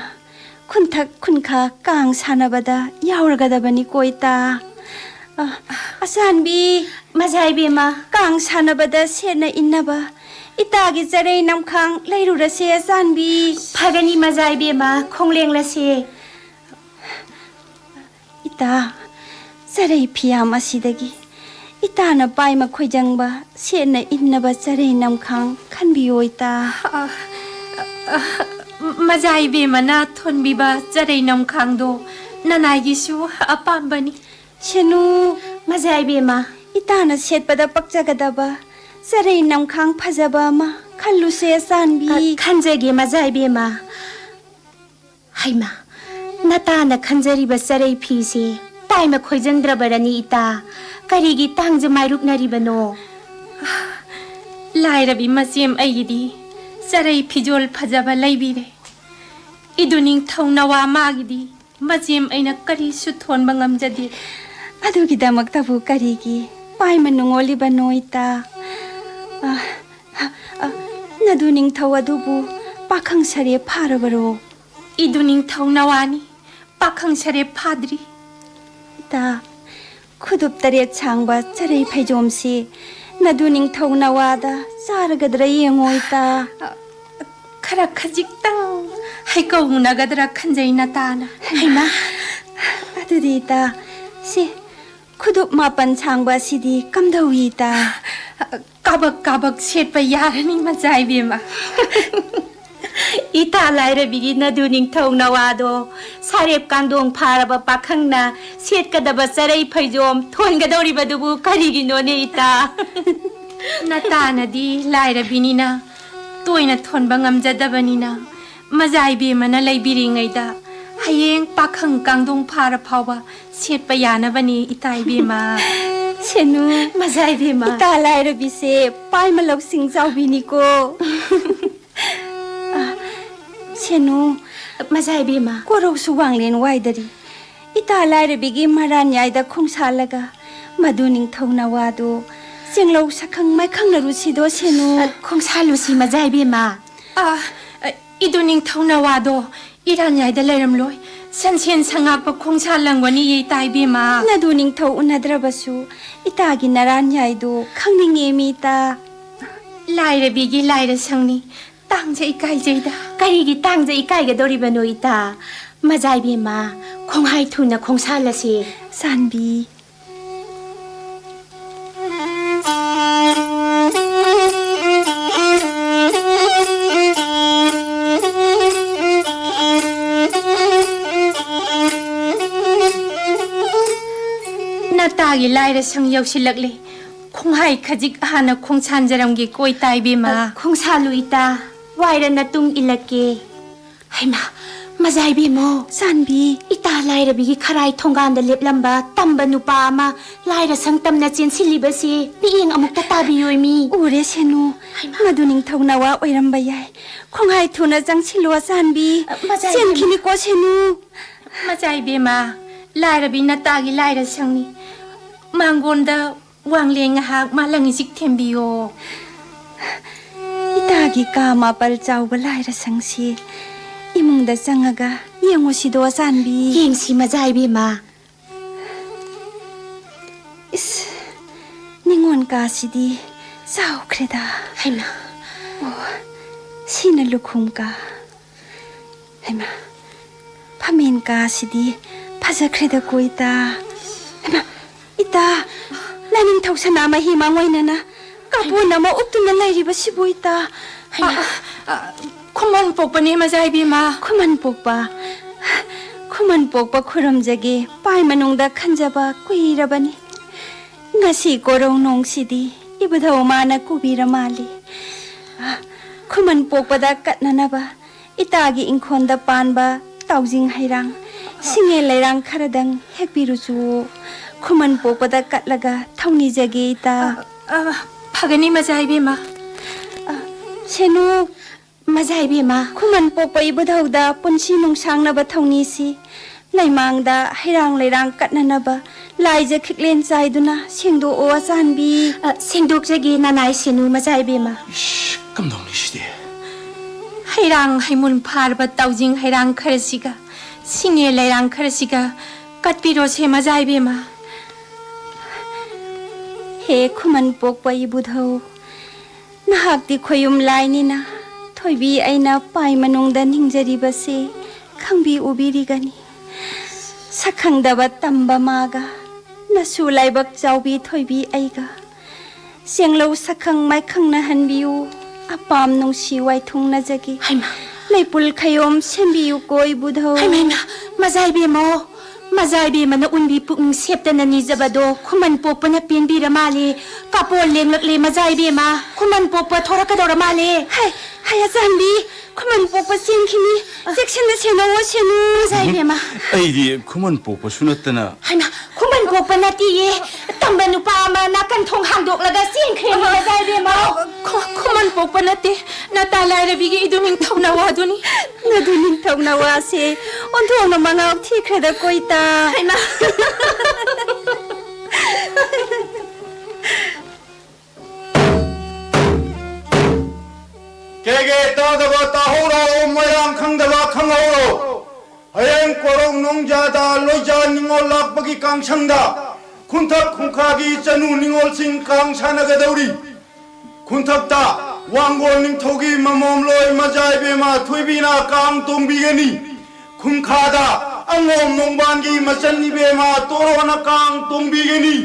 ꯈꯨꯟꯊꯛ ꯈꯨꯟꯈꯥ ꯀꯥꯡ ꯁꯥꯟꯅꯕꯗ ꯌꯥꯎꯔꯒꯗꯕꯅꯤꯀꯣ ꯏꯇꯥ꯫ ꯑ, ꯑꯆꯥꯟꯕꯤ꯫ ꯃꯖꯥ ꯏꯕꯦꯝꯃ꯫ ꯀꯥꯡ ꯁꯥꯟꯅꯕꯗ ꯁꯦꯠꯅ ꯏꯟꯅꯕ ꯏꯇꯥꯒꯤ ꯆꯔꯩ ꯅꯝꯈꯥꯡ ꯂꯩꯔꯨꯔꯁꯦ ꯑꯆꯥꯟꯕꯤ꯫ ꯐꯒꯅꯤ ꯃꯖꯥ ꯏꯕꯦꯝꯃ, ꯈꯣꯡꯂꯦꯡꯂꯁꯦ꯫ ꯏꯇꯥ, ꯆꯔꯩ ꯐꯤꯌꯥꯝ ꯑꯁꯤꯗꯒꯤ ꯏꯇꯥꯅ ꯄꯥꯏꯃ ꯈꯣꯏꯖꯪꯕ ꯁꯦꯠꯅ ꯏꯟꯅꯕ ꯆꯔꯩ ꯅꯝꯈꯥꯡ ꯈꯟꯕꯤꯌꯣ ꯏꯇꯥ꯫ ꯑ, ꯑ, ꯃꯖꯥ ꯏꯕꯦꯝꯃꯅ ꯊꯣꯟꯕꯤꯕ ꯆꯔꯩ ꯅꯝꯈꯥꯡꯗꯣ ꯅꯅꯥꯏꯒꯤꯁꯨ ꯑꯄꯥꯝꯕꯅꯤ꯫ ꯁꯦꯅꯨ꯫ ꯃꯖꯥ ꯏꯕꯦꯝꯃ꯫ ꯏꯇꯥꯅ ꯁꯦꯠꯄꯗ ꯄꯛꯆꯒꯗꯕ ꯆꯔꯩ ꯅꯝꯈꯥꯡ ꯐꯖꯕ ꯑꯃ ꯈꯜꯂꯨꯁꯦ ꯑꯆꯥꯟꯕꯤ꯫ ꯑ, ꯈꯟꯖꯒꯦ ꯃꯖꯥ ꯏꯕꯦꯝꯃ꯫ ꯍꯩꯃꯥ, ꯅꯇꯥꯅ ꯈꯟꯖꯔꯤꯕ ꯆꯔꯩ ꯐꯤꯁꯦ ꯄꯥꯏꯃ ꯈꯣꯏꯖꯪꯗ꯭ꯔꯕꯔꯅꯤ ꯏꯇꯥ? ꯀꯔꯤꯒꯤ ꯇꯥꯡꯖ ꯃꯥꯏꯔꯨꯛꯅꯔꯤꯕꯅꯣ? ꯂꯥꯏꯔꯕꯤ ꯃꯆꯦꯝ ꯑꯩꯒꯤꯗꯤ ꯆꯔꯩ ꯐꯤꯖꯣꯜ ꯐꯖꯕ ꯂꯩꯕꯤꯔꯦ꯫ ꯏꯗꯨ ꯅꯤꯡꯊꯧ ꯅꯋꯥ ꯃꯥꯒꯤꯗꯤ ꯃꯆꯦꯝ ꯑꯩꯅ ꯀꯔꯤꯁꯨ ꯊꯣꯟꯕ ꯉꯝꯖꯗꯦ꯫ ꯑꯗꯨꯒꯤꯗꯃꯛꯇꯕꯨ ꯀꯔꯤꯒꯤ ꯄꯥꯏꯃ ꯅꯨꯡꯉꯣꯜꯂꯤꯕꯅꯣ ꯏꯇꯥ? ꯑ, ꯑ, ꯅꯗꯨ ꯅꯤꯡꯊꯧ ꯑꯗꯨꯕꯨ ꯄꯥꯈꯪ ꯁꯔꯦꯞ ꯐꯥꯔꯕꯔꯣ? ꯏꯗꯨ ꯅꯤꯡꯊꯧ ꯅꯋꯥꯅꯤ, ꯄꯥꯈꯪ ꯁꯔꯦꯞ ꯐꯥꯗ꯭ꯔꯤ꯫ ꯏꯇꯥ, ꯈꯨꯗꯨꯞ ꯇꯔꯦꯠ ꯁꯥꯡꯕ ꯆꯔꯩ ꯐꯩꯖꯣꯝꯁꯤ ꯅꯗꯨ ꯅꯤꯡꯊꯧ ꯅꯋꯥꯗ ꯆꯥꯔꯒꯗ꯭ꯔꯥ ꯌꯦꯡꯉꯣ ꯏꯇꯥ꯫ ꯈꯔ ꯈꯖꯤꯛꯇꯪ ꯍꯩꯀꯧ ꯎꯅꯒꯗ꯭ꯔꯥ ꯈꯟꯖꯩ ꯅꯇꯥꯅ꯫ ꯍꯩꯃꯥ! ꯑꯗꯨꯗꯤ ꯏꯇꯥ, ꯁꯤ ꯈꯨꯗꯨꯞ ꯃꯥꯄꯟ ꯁꯥꯡꯕ ꯑꯁꯤꯗꯤ ꯀꯝꯗꯧꯏ ꯏꯇꯥ? ꯀꯥꯕꯛ ꯀꯥꯕꯛ ꯁꯦꯠꯄ ꯌꯥꯔꯅꯤ ꯃꯆꯥ ꯏꯕꯦꯝꯃ꯫ ꯏꯇꯥ ꯂꯥꯏꯔꯕꯤꯒꯤ ꯅꯗꯨ ꯅꯤꯡꯊꯧ ꯅꯋꯥꯗꯣ ꯁꯥꯔꯦꯞ ꯀꯥꯡꯗꯣꯡ ꯐꯥꯔꯕ ꯄꯥꯈꯪꯅ ꯁꯦꯠꯀꯗꯕ ꯆꯔꯩ ꯐꯩꯖꯣꯝ ꯊꯣꯟꯒꯗꯧꯔꯤꯕꯗꯨꯕꯨ ꯀꯔꯤꯒꯤꯅꯣꯅꯦ ꯏꯇꯥ? ꯅꯇꯥꯅꯗꯤ ꯂꯥꯏꯔꯕꯤꯅꯤꯅ ꯇꯣꯏꯅ ꯊꯣꯟꯕ ꯉꯝꯖꯗꯕꯅꯤꯅ ꯃꯖꯥ ꯏꯕꯦꯝꯃꯅ ꯂꯩꯕꯤꯔꯤꯉꯩꯗ ꯍꯌꯦꯡ ꯄꯥꯈꯪ ꯀꯥꯡꯗꯣꯡ ꯐꯥꯔ ꯐꯥꯎꯕ ꯁꯦꯠꯄ ꯌꯥꯅꯕꯅꯤ ꯏꯇꯥ ꯏꯕꯦꯝꯃ꯫ ꯁꯦꯅꯨ, ꯃꯖꯥ ꯏꯕꯦꯝꯃ꯫ ꯏꯇꯥ ꯂꯥꯏꯔꯕꯤꯁꯦ ꯄꯥꯏꯃ ꯂꯧꯁꯤꯡ ꯆꯥꯎꯕꯤꯅꯤꯀꯣ꯫ ꯑ, ꯁꯦꯅꯨ꯫ ꯃꯖꯥ ꯏꯕꯦꯝꯃ꯫ ꯀꯣꯔꯧꯁꯨ ꯋꯥꯡꯂꯦꯟ ꯋꯥꯏꯗꯔꯤ꯫ ꯏꯇꯥ ꯂꯥꯏꯔꯕꯤꯒꯤ ꯃꯔꯥꯟ ꯌꯥꯏꯗ ꯈꯣꯡꯁꯥꯜꯂꯒ ꯃꯗꯨ ꯅꯤꯡꯊꯧ ꯅꯋꯥꯗꯨ ꯆꯦꯡꯂꯧ ꯁꯛꯈꯪ ꯃꯥꯏꯈꯪꯅꯔꯨꯁꯤꯗꯣ ꯁꯦꯅꯨ꯫ ꯑ, ꯈꯣꯡꯁꯥꯜꯂꯨꯁꯤ ꯃꯖꯥ ꯏꯕꯦꯝꯃ꯫ ꯑ, ꯑ, ꯏꯗꯨ ꯅꯤꯡꯊꯧ ꯅꯋꯥꯗꯣ ꯏꯔꯥꯟꯌꯥꯏꯗ ꯂꯩꯔꯝꯂꯣꯏ꯫ ꯁꯟꯁꯦꯟ ꯁꯉꯥꯛꯄ ꯈꯣꯡꯁꯥꯜꯂꯝꯒꯅꯤꯌꯦ ꯏꯇꯥ ꯏꯕꯦꯝꯃ꯫ ꯅꯗꯨ ꯅꯤꯡꯊꯧ ꯎꯅꯗ꯭ꯔꯕꯁꯨ ꯏꯇꯥꯒꯤ ꯅꯔꯥꯟꯌꯥꯏꯗꯨ ꯈꯪꯅꯤꯡꯉꯦ ꯃꯤ ꯏꯇꯥ꯫ ꯂꯥꯏꯔꯕꯤꯒꯤ ꯂꯥꯏꯔ ꯁꯪꯅꯤ꯫ ꯇꯥꯡꯖ ꯏꯀꯥꯏꯖꯩꯗ꯫ ꯀꯔꯤꯒꯤ ꯇꯥꯡꯖ ꯏꯀꯥꯏꯒꯗꯧꯔꯤꯕꯅꯣ ꯏꯇꯥ? ꯃꯖꯥ ꯏꯕꯦꯝꯃ, ꯈꯣꯡꯍꯥꯏ ꯊꯨꯅ ꯈꯣꯡꯁꯥꯜꯂꯁꯤ꯫ ꯆꯥꯟꯕꯤ꯫ ꯅꯇꯥꯒꯤ ꯂꯥꯏꯔ ꯁꯪ ꯌꯧꯁꯤꯜꯂꯛꯂꯦ꯫ ꯈꯣꯡꯍꯥꯏ ꯈꯖꯤꯛ ꯍꯥꯟꯅ ꯈꯣꯡꯁꯥꯟꯖꯔꯝꯒꯦꯀꯣ ꯏꯇꯥ ꯏꯕꯦꯝꯃ꯫ ꯑ, ꯈꯣꯡꯁꯥꯜꯂꯨ ꯏꯇꯥ, ꯋꯥꯏꯔ ꯅꯇꯨꯡ ꯏꯜꯂꯛꯀꯦ꯫ ꯍꯩꯃꯥ, ꯃꯖꯥ ꯏꯕꯦꯝꯃꯣ꯫ ꯆꯥꯟꯕꯤ꯫ ꯏꯇꯥ ꯂꯥꯏꯔꯕꯤꯒꯤ ꯈꯔꯥꯏ ꯊꯣꯡꯒꯥꯟꯗ ꯂꯦꯞꯂꯝꯕ ꯇꯝꯕ ꯅꯨꯄꯥ ꯑꯃ ꯂꯥꯏꯔ ꯁꯪ ꯇꯝꯅ ꯆꯦꯟꯁꯤꯜꯂꯤꯕꯁꯤ ꯃꯤꯠꯌꯦꯡ ꯑꯃꯨꯛꯇ ꯇꯥꯕꯤꯌꯣꯏ ꯃꯤ꯫ ꯎꯔꯦ ꯁꯦꯅꯨ꯫ ꯍꯩꯃꯥ꯫ ꯃꯗꯨ ꯅꯤꯡꯊꯧ ꯅꯋꯥ ꯑꯣꯏꯔꯝꯕ ꯌꯥꯏ꯫ ꯈꯣꯡꯍꯥꯏ ꯊꯨꯅ ꯆꯪꯁꯤꯜꯂꯣ ꯆꯥꯟꯕꯤ꯫ ꯑ, ꯃꯖꯥ ꯏꯕꯦꯝꯃ꯫ ꯆꯦꯟꯈꯤꯅꯤꯀꯣ ꯁꯦꯅꯨ꯫ ꯃꯖꯥ ꯏꯕꯦꯝꯃ, ꯂꯥꯏꯔꯕꯤ ꯅꯇꯥꯒꯤ ꯂꯥꯏꯔ ꯁꯪꯅꯤ꯫ ꯃꯥꯡꯒꯣꯟꯗ ꯋꯥꯡꯂꯦꯟ ꯉꯥꯏꯍꯥꯛ ꯃꯥꯂꯪ ꯏꯆꯤꯛ ꯊꯦꯝꯕꯤꯌꯣ꯫ ꯏꯇꯥꯒꯤ ꯀꯥ ꯃꯥꯄꯜ ꯆꯥꯎꯕ ꯂꯥꯏꯔ ꯁꯪꯁꯤ ꯏꯃꯨꯡꯗ ꯆꯪꯉꯒ ꯌꯦꯡꯉꯨꯁꯤꯗꯣ ꯆꯥꯟꯕꯤ꯫ ꯌꯦꯡꯁꯤ ꯃꯖꯥ ꯏꯕꯦꯝꯃ꯫ ꯏꯁ, ꯅꯤꯉꯣꯜ ꯀꯥꯁꯤꯗꯤ ꯆꯥꯎꯈ꯭ꯔꯦꯗ꯫ ꯍꯩꯃꯥ꯫ ꯑꯣ, ꯁꯤꯅ ꯂꯨꯈꯨꯝ ꯀꯥ꯫ ꯍꯩꯃꯥ, ꯐꯝꯃꯦꯟ ꯀꯥꯁꯤꯗꯤ ꯐꯖꯈ꯭ꯔꯦꯗꯀꯣ ꯏꯇꯥ꯫ ꯍꯩꯃꯥ, ꯏꯇꯥ, ꯂꯥꯏꯅꯤꯡꯊꯧ ꯁꯅꯥꯃꯍꯤ ꯃꯥꯡꯑꯣꯏꯅꯅ ꯀꯥꯄꯣꯟ ꯑꯃ ꯎꯞꯇꯨꯅ ꯂꯩꯔꯤꯕꯁꯤꯕꯨ ꯏꯇꯥ꯫ ꯍꯩꯃꯥ, ꯑ, ꯑ, ꯈꯨꯃꯟ ꯄꯣꯛꯄꯅꯦ ꯃꯖꯥ ꯏꯕꯦꯝꯃ꯫ ꯈꯨꯃꯟ ꯄꯣꯛꯄ, ꯈꯨꯃꯟ ꯄꯣꯛꯄ ꯈꯨꯔꯨꯝꯖꯒꯦ, ꯄꯥꯏ ꯃꯅꯨꯡꯗ ꯈꯟꯖꯕ ꯀꯨꯏꯔꯕꯅꯤ꯫ ꯉꯁꯤ ꯀꯣꯔꯧ ꯅꯣꯡꯁꯤꯗꯤ ꯏꯕꯨꯙꯧ ꯃꯥꯅ ꯀꯨꯕꯤꯔ ꯃꯥꯜꯂꯤ꯫ ꯑ, ꯈꯨꯃꯟ ꯄꯣꯛꯄꯗ ꯀꯠꯅꯅꯕ ꯏꯇꯥꯒꯤ ꯏꯪꯈꯣꯜꯗ ꯄꯥꯟꯕ ꯇꯥꯎꯖꯤꯡ ꯍꯩꯔꯥꯡ, ꯁꯤꯡꯉꯦꯜ ꯂꯩꯔꯥꯡ ꯈꯔꯗꯪ ꯍꯦꯛꯄꯤꯔꯨꯆꯨ꯫ ꯈꯨꯃꯟ ꯄꯣꯛꯄꯗ ꯀꯠꯂꯒ ꯊꯧꯅꯤꯖꯒꯦ ꯏꯇꯥ꯫ ꯑ, ꯑ, ꯐꯒꯅꯤ ꯃꯖꯥ ꯏꯕꯦꯝꯃ꯫ ꯑ, ꯁꯦꯅꯨ꯫ ꯃꯖꯥ ꯏꯕꯦꯝꯃ꯫ ꯈꯨꯃꯟ ꯄꯣꯛꯄ ꯏꯕꯨꯙꯧꯗ ꯄꯨꯟꯁꯤ ꯅꯨꯡꯁꯥꯡꯅꯕ ꯊꯧꯅꯤꯁꯤ꯫ ꯂꯩꯃꯥꯡꯗ ꯍꯩꯔꯥꯡ ꯂꯩꯔꯥꯡ ꯀꯠꯅꯅꯕ ꯂꯥꯏꯖ ꯈꯤꯛꯂꯦꯟ ꯆꯥꯏꯗꯨꯅ ꯁꯦꯡꯗꯣꯛꯑꯣ ꯑꯆꯥꯟꯕꯤ꯫ ꯑ, ꯁꯦꯡꯗꯣꯛꯆꯒꯦ ꯅꯅꯥꯏ ꯁꯦꯅꯨ ꯃꯖꯥ ꯏꯕꯦꯝꯃ꯫ ꯏꯁ, ꯀꯝꯗꯧꯅꯤ ꯁꯤꯗꯤ? ꯍꯩꯔꯥꯡ ꯍꯩꯃꯨꯟ ꯐꯥꯔꯕ ꯇꯥꯎꯖꯤꯡ ꯍꯩꯔꯥꯡ ꯈꯔꯁꯤꯒ, ꯁꯤꯡꯉꯦ ꯂꯩꯔꯥꯡ ꯈꯔꯁꯤꯒ ꯀꯠꯄꯤꯔꯣꯁꯦ ꯃꯖꯥ ꯏꯕꯦꯝꯃ꯫ ꯍꯦ ꯈꯨꯃꯟ ꯄꯣꯛꯄ ꯏꯕꯨꯙꯧ, ꯅꯍꯥꯛꯇꯤ ꯈꯣꯌꯨꯝ ꯂꯥꯏꯅꯤꯅ ꯊꯣꯏꯕꯤ ꯑꯩꯅ ꯄꯥꯏ ꯃꯅꯨꯡꯗ ꯅꯤꯡꯖꯔꯤꯕꯁꯦ ꯈꯪꯕꯤ ꯎꯕꯤꯔꯤꯒꯅꯤ꯫ ꯁꯛꯈꯪꯗꯕ ꯇꯝꯕ ꯃꯥꯒ ꯅꯁꯨ ꯂꯥꯏꯕꯛ ꯆꯥꯎꯕꯤ ꯊꯣꯏꯕꯤ ꯑꯩꯒ ꯆꯦꯡꯂꯧ ꯁꯛꯈꯪ ꯃꯥꯏꯈꯪꯅꯍꯟꯕꯤꯌꯨ꯫ ꯑꯄꯥꯝ ꯅꯨꯡꯁꯤ ꯋꯥꯏꯊꯨꯡꯅꯖꯒꯦ꯫ ꯍꯩꯃꯥ꯫ ꯂꯩꯄꯨꯜ ꯈꯌꯣꯝ ꯁꯦꯝꯕꯤꯌꯨꯀꯣ ꯏꯕꯨꯙꯧ꯫ ꯍꯩꯃꯥ, ꯍꯩꯃꯥ, ꯃꯖꯥ ꯏꯕꯦꯝꯃ, ꯃꯖꯥ ꯏꯕꯦꯝꯃꯅ ꯎꯟꯕꯤ ꯄꯨꯛꯅꯤꯡ ꯁꯦꯞꯇꯅ ꯅꯤꯖꯕꯗꯣ ꯈꯨꯃꯟ ꯄꯣꯛꯄꯅ ꯄꯦꯟꯕꯤꯔ ꯃꯥꯜꯂꯦ꯫ ꯀꯥꯄꯣꯜ ꯂꯦꯡꯂꯛꯂꯦ ꯃꯖꯥ ꯏꯕꯦꯝꯃ꯫ ꯈꯨꯃꯟ ꯄꯣꯛꯄ ꯊꯣꯔꯛꯀꯗꯧꯔ ꯃꯥꯜꯂꯦ꯫ ꯍꯩ, ꯍꯩ, ꯑꯆꯥꯟꯕꯤ, ꯈꯨꯃꯟ ꯄꯣꯛꯄ ꯆꯦꯟꯈꯤꯅꯤ꯫ ꯆꯦꯛꯁꯤꯟꯅ ꯁꯦꯟꯅꯧꯑꯣ, ꯁꯦꯅꯨ꯫ ꯃꯖꯥ ꯏꯕꯦꯝꯃ꯫ ꯑꯩꯗꯤ ꯈꯨꯃꯟ ꯄꯣꯛꯄꯁꯨ ꯅꯠꯇꯅ꯫ ꯍꯩꯃꯥ, ꯈꯨꯃꯟ ꯄꯣꯛꯄ ꯅꯠꯇꯦꯌꯦ꯫ ꯇꯝꯕ ꯅꯨꯄꯥ ꯑꯃ ꯅꯥꯀꯟ ꯊꯣꯡ ꯍꯥꯡꯗꯣꯛꯂꯒ ꯆꯦꯟꯈ꯭ꯔꯦꯅꯦ ꯃꯖꯥ ꯏꯕꯦꯝꯃ꯫ ꯈꯨ-, ꯈꯨꯃꯟ ꯄꯣꯛꯄ ꯅꯠꯇꯦ꯫ ꯅꯇꯥ ꯂꯥꯏꯔꯕꯤꯒꯤ ꯏꯗꯨ ꯅꯤꯡꯊꯧ ꯅꯋꯥꯗꯨꯅꯤ꯫ ꯅꯗꯨ ꯅꯤꯡꯊꯧ ꯅꯋꯥꯁꯦ ꯑꯣꯟꯊꯣꯛꯅ ꯃꯉꯥꯎ ꯊꯤꯈ꯭ꯔꯦꯗ ꯀꯣꯏꯇꯥ꯫ ꯍꯩꯃꯥ꯫ ꯀꯦꯒꯦ ꯇꯥꯗꯕ ꯇꯥꯍꯧꯔꯣ, ꯃꯣꯏꯔꯥꯡ ꯈꯪꯗꯕ ꯈꯪꯍꯧꯔꯣ꯫ ꯍꯌꯦꯡ ꯀꯣꯔꯧ ꯅꯣꯡꯖꯥꯗ ꯂꯣꯏꯖꯥ ꯅꯤꯉꯣꯜ ꯂꯥꯛꯄꯒꯤ ꯀꯥꯡꯁꯪꯗ ꯈꯨꯟꯊꯛ ꯈꯨꯟꯈꯥꯒꯤ ꯆꯅꯨ ꯅꯤꯉꯣꯜꯁꯤꯡ ꯀꯥꯡ ꯁꯥꯟꯅꯒꯗꯧꯔꯤ꯫ ꯈꯨꯟꯊꯛꯇ ꯋꯥꯡꯒꯣꯜ ꯅꯤꯡꯊꯧꯒꯤ ꯃꯃꯣꯝ ꯂꯣꯏ ꯃꯖꯥ ꯏꯕꯦꯝꯃ ꯊꯣꯏꯕꯤꯅ ꯀꯥꯡ ꯇꯣꯡꯕꯤꯒꯅꯤ꯫ ꯈꯨꯟꯈꯥꯗ ꯑꯉꯣꯝ ꯅꯣꯡꯕꯥꯟꯒꯤ ꯃꯆꯟ ꯏꯕꯦꯝꯃ ꯇꯣꯔꯣꯅ ꯀꯥꯡ ꯇꯣꯡꯕꯤꯒꯅꯤ꯫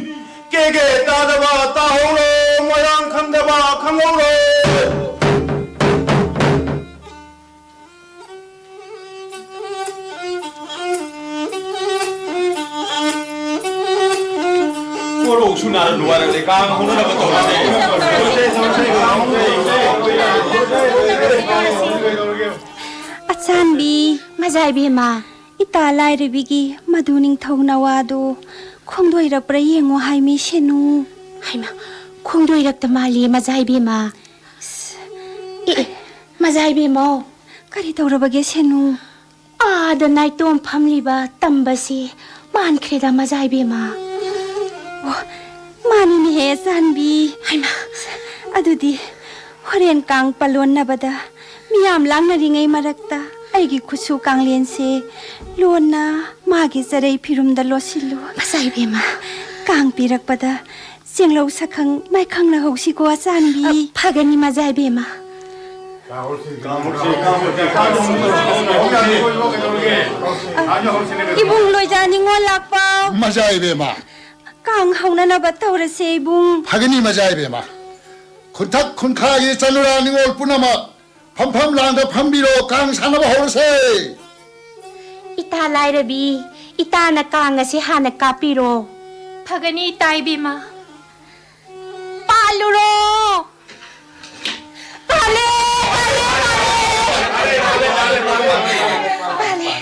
ꯀꯦꯒꯦ ꯇꯥꯗꯕ ꯇꯥꯍꯧꯔꯣ, ꯃꯣꯏꯔꯥꯡ ꯈꯪꯗꯕ ꯈꯪꯍꯧꯔꯣ꯫ ꯀꯣꯔꯧꯁꯨ ꯅꯥꯔ ꯂꯨꯋꯥꯔꯛꯂꯦ, ꯀꯥꯡ ꯍꯧꯅꯅꯕ ꯇꯧꯔꯁꯦ꯫ ꯑꯆꯥꯟꯕꯤ꯫ ꯃꯖꯥ ꯏꯕꯦꯝꯃ꯫ ꯏꯇꯥ ꯂꯥꯏꯔꯕꯤꯒꯤ ꯃꯗꯨ ꯅꯤꯡꯊꯧ ꯅꯋꯥꯗꯨ ꯈꯣꯡꯗꯣꯏꯔꯛꯄ꯭ꯔꯥ ꯌꯦꯡꯉꯨ ꯍꯥꯏꯃꯤ ꯁꯦꯅꯨ꯫ ꯍꯩꯃꯥ, ꯈꯣꯡꯗꯣꯏꯔꯛꯇ ꯃꯥꯜꯂꯤ ꯃꯖꯥ ꯏꯕꯦꯝꯃ꯫ ꯑꯦ, ꯑꯦ, ꯃꯖꯥ ꯏꯕꯦꯝꯃꯧ꯫ ꯀꯔꯤ ꯇꯧꯔꯕꯒꯦ ꯁꯦꯅꯨ? ꯑꯥꯗ ꯅꯥꯏꯇꯣꯝ ꯐꯝꯂꯤꯕ ꯇꯝꯕꯁꯤ ꯃꯥꯟꯈ꯭ꯔꯦꯗ, ꯃꯖꯥ ꯏꯕꯦꯝꯃ꯫ ꯑꯣ, ꯃꯥꯅꯤꯅꯦꯍꯦ, ꯆꯥꯟꯕꯤ꯫ ꯍꯩꯃꯥ꯫ ꯑꯗꯨꯗꯤ ꯍꯣꯔꯦꯟ ꯀꯥꯡ ꯄꯥꯂꯣꯟꯅꯕꯗ ꯃꯤꯌꯥꯝ ꯂꯥꯡꯅꯔꯤꯉꯩ ꯃꯔꯛꯇ ꯑꯩꯒꯤ ꯈꯨꯠꯁꯨ ꯀꯥꯡꯂꯦꯟꯁꯦ ꯂꯣꯟꯅ ꯃꯥꯒꯤ ꯆꯔꯩ ꯐꯤꯔꯨꯝꯗ ꯂꯣꯠꯁꯤꯜꯂꯨ꯫ ꯃꯖꯥ ꯏꯕꯦꯝꯃ, ꯀꯥꯡ ꯄꯤꯔꯛꯄꯗ ꯆꯦꯡꯂꯧ ꯁꯛꯈꯪ ꯃꯥꯏꯈꯪꯅ ꯍꯧꯁꯤꯀꯣ, ꯆꯥꯟꯕꯤ꯫ ꯑ, ꯐꯒꯅꯤ, ꯃꯖꯥ ꯏꯕꯦꯝꯃ꯫ ꯏꯕꯨꯡ ꯂꯣꯏꯖꯥ ꯅꯤꯉꯣꯜ ꯂꯥꯛꯄ꯫ ꯃꯖꯥ ꯏꯕꯦꯝꯃ꯫ ꯀꯥꯡ ꯍꯧꯅꯅꯕ ꯇꯧꯔꯁꯦ, ꯏꯕꯨꯡ꯫ ꯐꯒꯅꯤ, ꯃꯖꯥ ꯏꯕꯦꯝꯃ꯫ ꯈꯨꯟꯊꯛ ꯈꯨꯟꯈꯥꯒꯤ ꯆꯅꯨꯔꯥ ꯅꯤꯉꯣꯜ ꯄꯨꯝꯅꯃꯛ ꯐꯝꯐꯝ ꯂꯥꯡꯗ ꯐꯝꯕꯤꯔꯣ, ꯀꯥꯡ ꯁꯥꯟꯅꯕ ꯍꯧꯔꯁꯦ꯫ ꯏꯇꯥ ꯂꯥꯏꯔꯕꯤ, ꯏꯇꯥꯅ ꯀꯥꯡ ꯑꯁꯤ ꯍꯥꯟꯅ ꯀꯥꯞꯄꯤꯔꯣ꯫ ꯐꯒꯅꯤ, ꯏꯇꯥ ꯏꯕꯦꯝꯃ꯫ ꯄꯥꯜꯂꯨꯔꯣ꯫ ꯄꯥꯜꯂꯦ, ꯄꯥꯜꯂꯦ, ꯄꯥꯜꯂꯦ꯫ ꯄꯥꯜꯂꯦ꯫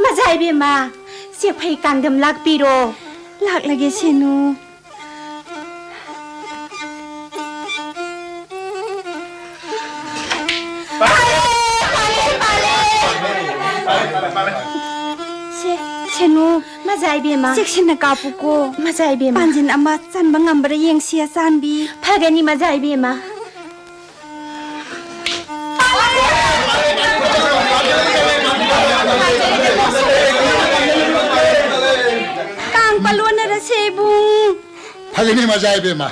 ꯃꯖꯥ ꯏꯕꯦꯝꯃ, ꯆꯦꯐꯩ ꯀꯥꯡꯗꯝ ꯂꯥꯛꯄꯤꯔꯣ꯫ ꯂꯥꯛꯂꯒꯦ, ꯁꯦꯅꯨ꯫ ꯁꯦ, ꯁꯦꯅꯨ꯫ ꯃꯖꯥ ꯏꯕꯦꯝꯃ꯫ ꯆꯦꯛꯁꯤꯟꯅ ꯀꯥꯞꯄꯨꯀꯣ꯫ ꯃꯖꯥ ꯏꯕꯦꯝꯃ꯫ ꯄꯥꯟꯖꯤꯟ ꯑꯃ ꯆꯟꯕ ꯉꯝꯕ꯭ꯔꯥ ꯌꯦꯡꯁꯤ, ꯑꯆꯥꯟꯕꯤ꯫ ꯐꯒꯅꯤ, ꯃꯖꯥ ꯏꯕꯦꯝꯃ꯫ ꯀꯥꯡ ꯄꯥꯂꯣꯟꯅꯔꯁꯦ, ꯏꯕꯨꯡ꯫ ꯐꯒꯅꯤ, ꯃꯖꯥ ꯏꯕꯦꯝꯃ꯫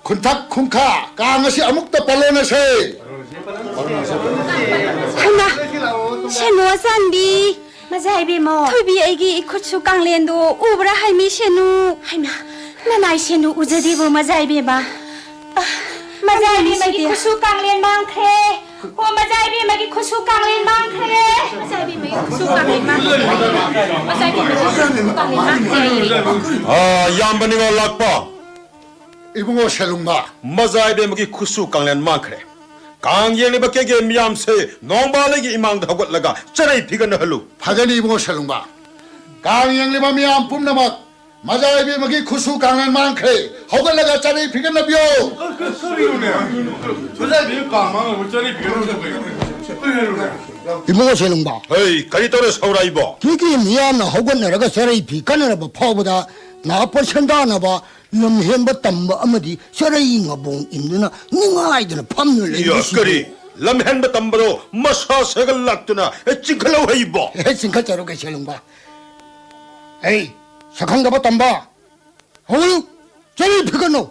ꯈꯨꯟꯊꯛ ꯈꯨꯟꯈꯥ ꯀꯥꯡ ꯑꯁꯤ ꯑꯃꯨꯛꯇ ꯄꯥꯂꯣꯟꯅꯁꯦ꯫ ꯍꯩꯃꯥ, ꯁꯦꯅꯨ ꯑꯆꯥꯟꯕꯤ꯫ ꯃꯖꯥ ꯏꯕꯦꯝꯃ꯫ ꯊꯣꯏꯕꯤ, ꯑꯩꯒꯤ ꯏꯈꯨꯠꯁꯨ ꯀꯥꯡꯂꯦꯟꯗꯣ ꯎꯕ꯭ꯔꯥ ꯍꯥꯏꯃꯤ, ꯁꯦꯅꯨ? ꯍꯩꯃꯥ, ꯅꯅꯥꯏ ꯁꯦꯅꯨ ꯎꯖꯗꯦꯕꯣ, ꯃꯖꯥ ꯏꯕꯦꯝꯃ꯫ ꯑ, ꯃꯖꯥ ꯏꯕꯦꯝꯃꯒꯤ ꯈꯨꯠꯁꯨ ꯀꯥꯡꯂꯦꯟ ꯃꯥꯡꯈ꯭ꯔꯦ꯫ ꯑꯣ, ꯃꯖꯥ ꯏꯕꯦꯝꯃꯒꯤ ꯈꯨꯠꯁꯨ ꯀꯥꯡꯂꯦꯟ ꯃꯥꯡꯈ꯭ꯔꯦ꯫ ꯃꯖꯥ ꯏꯕꯦꯝꯃꯒꯤ ꯈꯨꯠꯁꯨ ꯀꯥꯡꯂꯦꯟ ꯃꯥꯡꯈ꯭ꯔꯦ꯫ ꯃꯖꯥ ꯏꯕꯦꯝꯃꯒꯤ ꯈꯨꯠꯁꯨ ꯀꯥꯡꯂꯦꯟ ꯃꯥꯡꯈ꯭ꯔꯦ꯫ ꯑ, ꯏꯌꯥꯝꯕ ꯅꯤꯉꯣꯜ ꯂꯥꯛꯄ꯫ ꯏꯕꯨꯡꯉꯣ ꯁꯦꯂꯨꯡꯕ꯫ ꯃꯖꯥ ꯏꯕꯦꯝꯃꯒꯤ ꯈꯨꯠꯁꯨ ꯀꯥꯡꯂꯦꯟ ꯃꯥꯡꯈ꯭ꯔꯦ꯫ ꯀꯥꯡ ꯌꯦꯡꯂꯤꯕ ꯀꯦꯒꯦ ꯃꯤꯌꯥꯝꯁꯦ ꯅꯣꯡꯕꯥꯜꯂꯩꯒꯤ ꯏꯃꯥꯡꯗ ꯍꯧꯒꯠꯂꯒ ꯆꯔꯩ ꯐꯤꯒꯠꯅꯍꯜꯂꯨ꯫ ꯐꯒꯅꯤ ꯏꯕꯨꯡꯉꯣ ꯁꯦꯂꯨꯡꯕ꯫ ꯀꯥꯡ ꯌꯦꯡꯂꯤꯕ ꯃꯤꯌꯥꯝ ꯄꯨꯝꯅꯃꯛ, ꯃꯖꯥ ꯏꯕꯦꯝꯃꯒꯤ ꯈꯨꯠꯁꯨ ꯀꯥꯡꯂꯦꯟ ꯃꯥꯡꯈ꯭ꯔꯦ꯫ ꯍꯧꯒꯠꯂꯒ ꯆꯔꯩ ꯐꯤꯒꯠꯅꯕꯤꯌꯨ꯫ ꯀꯔꯤꯅꯣꯅꯦ? ꯃꯖꯥ ꯏꯕꯦꯝꯃ ꯀꯥꯡ ꯃꯥꯡꯉꯕ ꯆꯔꯩ ꯐꯤꯒꯠꯅꯕꯤꯌꯨ? ꯀꯔꯤꯅꯣꯅꯦ? ꯏꯕꯨꯡꯉꯣ ꯁꯦꯂꯨꯡꯕ꯫ ꯍꯩ, ꯀꯔꯤ ꯇꯧꯔꯦ ꯁꯧꯔꯥꯏꯕꯣ? ꯀꯦꯀꯦ ꯃꯤꯌꯥꯝꯅ ꯍꯧꯒꯠꯅꯔꯒ ꯆꯔꯩ ꯐꯤ ꯀꯟꯅꯔꯕ ꯐꯥꯎꯕꯗ ꯅꯍꯥ ꯄꯣꯠ ꯁꯦꯝꯗꯥꯅꯕ ꯂꯝꯍꯦꯟꯕ ꯇꯝꯕ ꯑꯃꯗꯤ ꯆꯔꯩ ꯉꯥꯕꯣꯡ ꯏꯟꯗꯨꯅ ꯅꯤꯡꯉꯥꯏꯗꯅ ꯐꯝꯗꯨꯅ ꯏꯌꯥ, ꯂꯩꯕꯁꯤꯕꯨ꯫ ꯀꯔꯤ? ꯂꯝꯍꯦꯟꯕ ꯇꯝꯕꯗꯣ ꯃꯁꯥ ꯁꯦꯒꯠꯂꯛꯇꯨꯅ, ꯑꯦ, ꯆꯤꯡꯈꯠꯍꯧ ꯍꯩꯕꯣ? ꯑꯦ, ꯆꯤꯡꯈꯠꯆꯔꯨꯒꯦ ꯁꯦꯂꯨꯡꯕ꯫ ꯑꯩ ꯁꯛꯈꯪꯗꯕ ꯇꯝꯕ꯫ ꯍꯧꯒꯠꯂꯨ! ꯆꯔꯩ ꯐꯤꯒꯠꯅꯧ!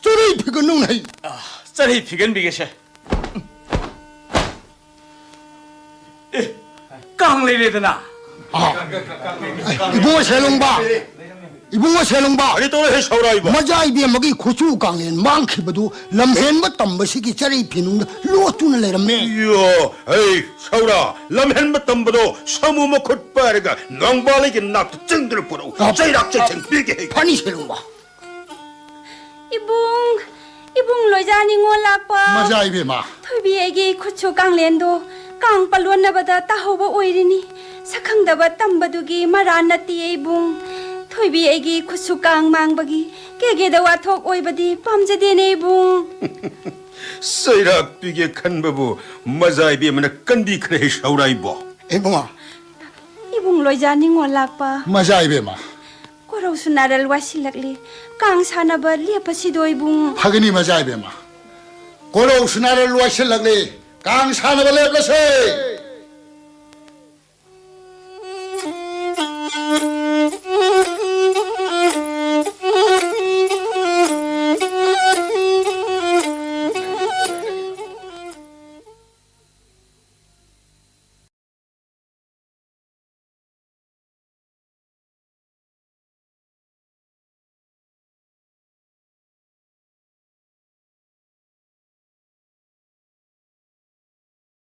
ꯆꯔꯩ ꯐꯤꯒꯠꯅꯧ ꯍꯩ! ꯑ, ꯆꯔꯩ ꯐꯤꯒꯟꯕꯤꯒꯦꯁꯦ꯫ ꯑꯦ, ꯀꯥꯡ ꯂꯩꯔꯦꯗꯅ꯫ ꯑ, ꯏꯕꯨꯡꯉꯣ ꯁꯦꯂꯨꯡꯕ! ꯏꯕꯨꯡꯉꯣ ꯁꯦꯂꯨꯡꯕ! ꯀꯔꯤ ꯇꯧꯔꯦ ꯍꯦ ꯁꯧꯔꯥꯏꯕ? ꯃꯖꯥ ꯏꯕꯦꯝꯃꯒꯤ ꯈꯨꯠꯁꯨ ꯀꯥꯡꯂꯦꯟ ꯃꯥꯡꯈꯤꯕꯗꯨ ꯂꯝꯍꯦꯟꯕ ꯇꯝꯕꯁꯤꯒꯤ ꯆꯔꯩ ꯐꯤꯅꯨꯡꯗ ꯂꯣꯠꯇꯨꯅ ꯂꯩꯔꯝꯃꯦ꯫ ꯏꯌꯣ, ꯍꯩ, ꯁꯧꯔꯥ, ꯂꯝꯍꯦꯟꯕ ꯇꯝꯕꯗꯣ ꯁꯥꯃꯨ ꯃꯈꯨꯠ ꯄꯥꯏꯔꯒ ꯉꯥꯡꯕꯥꯂꯩꯒꯤ ꯅꯥꯛꯇ ꯆꯪꯗꯨꯅ ꯄꯨꯔꯛꯎ꯫ ꯑ, ꯆꯩꯔꯥꯛ ꯆꯩꯁꯦꯡ ꯄꯤꯒꯦ ꯍꯦ꯫ ꯐꯅꯤ ꯁꯦꯂꯨꯡꯕ꯫ ꯏꯕꯨꯡ, ꯏꯕꯨꯡ ꯂꯣꯏꯖꯥ ꯅꯤꯉꯣꯜ ꯂꯥꯛꯄ꯫ ꯃꯖꯥ ꯏꯕꯦꯝꯃ꯫ ꯊꯣꯏꯕꯤ ꯑꯩꯒꯤ ꯈꯨꯠꯁꯨ ꯀꯥꯡꯂꯦꯟꯗꯣ ꯀꯥꯡ ꯄꯜꯂꯣꯟꯅꯕꯗ ꯇꯥꯍꯧꯕ ꯑꯣꯏꯔꯤꯅꯤ꯫ ꯁꯛꯈꯪꯗꯕ ꯇꯝꯕꯗꯨꯒꯤ ꯃꯔꯥꯟ ꯅꯠꯇꯦ ꯏꯕꯨꯡ꯫ ꯊꯣꯏꯕꯤ ꯑꯩꯒꯤ ꯈꯨꯠꯁꯨ ꯀꯥꯡ ꯃꯥꯡꯕꯒꯤ ꯀꯦꯒꯦꯗ ꯋꯥꯊꯣꯛ ꯑꯣꯏꯕꯗꯤ ꯄꯥꯝꯖꯗꯦꯅꯦ ꯏꯕꯨꯡ꯫ ꯆꯩꯔꯥꯛ ꯄꯤꯒꯦ ꯈꯟꯕꯕꯨ ꯃꯖꯥ ꯏꯕꯦꯝꯃꯅ ꯀꯟꯕꯤꯈ꯭ꯔꯦ ꯁꯧꯔꯥꯏꯕꯣ꯫ ꯏꯕꯨꯡꯉꯣ꯫ ꯏꯕꯨꯡ ꯂꯣꯏꯖꯥ ꯅꯤꯉꯣꯜ ꯂꯥꯛꯄ꯫ ꯃꯖꯥ ꯏꯕꯦꯝꯃ꯫ ꯀꯣꯔꯧꯁꯨ ꯅꯥꯔꯜ ꯋꯥꯏꯁꯤꯜꯂꯛꯂꯤ꯫ ꯀꯥꯡ ꯁꯥꯟꯅꯕ ꯂꯦꯞꯄꯁꯤꯗꯣ ꯏꯕꯨꯡ꯫ ꯐꯒꯅꯤ ꯃꯖꯥ ꯏꯕꯦꯝꯃ꯫ ꯀꯣꯔꯧꯁꯨ ꯅꯥꯔꯜ ꯋꯥꯏꯁꯤꯜꯂꯛꯂꯤ꯫ ꯀꯥꯡ ꯁꯥꯟꯅꯕ ꯂꯦꯞꯂꯁꯦ꯫